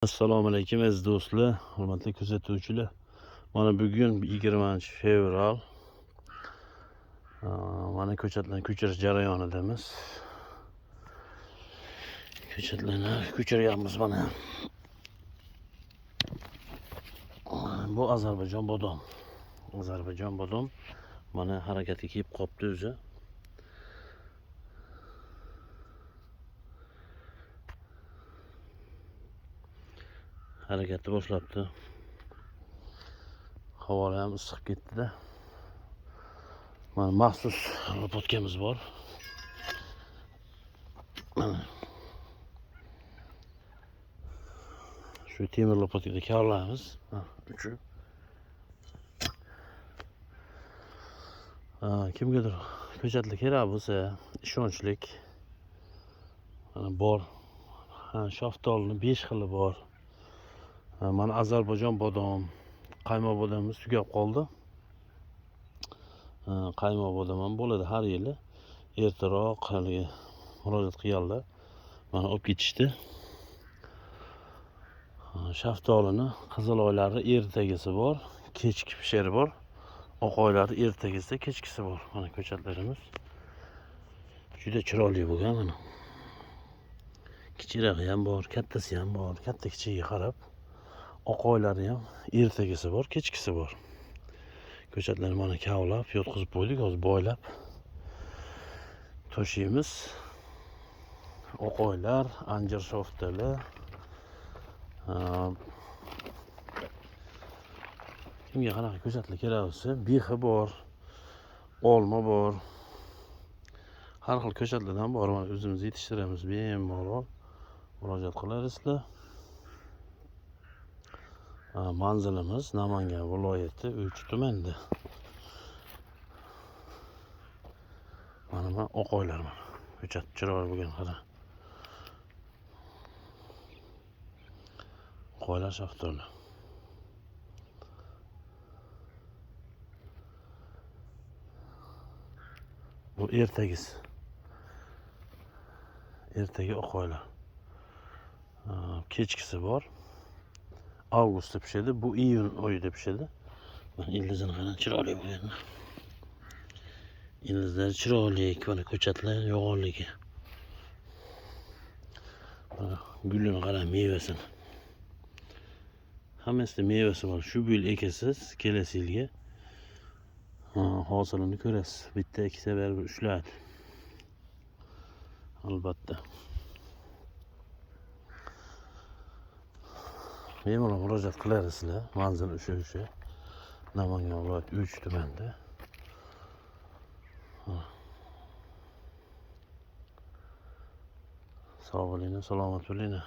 Assalomu alaykum aziz do'stlar, hurmatli kuzatuvchilar. Mana bugun 20 fevral. Mana ko'chatlarni ko'chirish jarayonidamiz. Ko'chatlarni ko'chiryapmiz mana. Bu Ozarbayjon bodom. Ozarbayjon bodom mana harakatga kelib qolibdi o'zi. Harakatni boshlabdi. Havolar ham issiq ketdi-da. Mana maxsus lopatkamiz bor. Mana shu temir lopatkada kavlaymiz. Uchi. Kimgadir ko'chatlar kerak bo'lsa, ishonchlik mana bor. Shaftolini 5 xili bor. Mana Ozarbayjon bodom, qaymoq bodomimiz tugab qoldi. Qaymoq bodom ham bo'ladi har yili. Ertaroq haligi murojaat qilganlar mana olib ketishdi. Shaftolini qizil oylari ertagisi bor, kechki pishari bor. Oq oylari ertagisi, kechkisi bor. Mana ko'chatlarimiz juda chiroyli bo'lgan mana. Kichikrog'i ham bor, kattasi ham bor, katta kichigiga qarab. Oq oylari ham ertagisi bor, kechkisi bor. Ko'chatlarni mana kavlab, yotqizib qo'ydik, hozir boylab toshiymiz. Oq oylar, anjir shaftoli. Kimga qanaqa ko'chatlar kerak bo'lsa, bexi bor, olma bor. Har xil ko'chatlardan bor, mana o'zimiz yetishtiramiz, bemalol murojaat qilarsizlar. Manzilimiz Namangan viloyati O'ch tumanida. Mana oq oylar mana. Ko'chat chiroyli bo'lgan qara. Oq oylar shaftoli. Bu ertagisi. Ertagi oq oylar. Kechkisi bor. Avgustda pishadi, bu iyun oyida pishadi. Mana ildizini qarang, chiroyli bo'lgan. Ildizlari chiroyli, mana ko'chatlar yo'g'onligi. Mana gulini qarang, mevasini. Hammasida mevasi bor. Shu yil ekasiz, kelasi yilga hosilini ko'rasiz. Bitta, ikkita baribir ushlaydi. Albatta. Bemalol murojaat qilarsizlar. Manzil o'sha. Namangan viloyati O'ch tumanida. Sog' bo'linglar, salomat bo'linglar.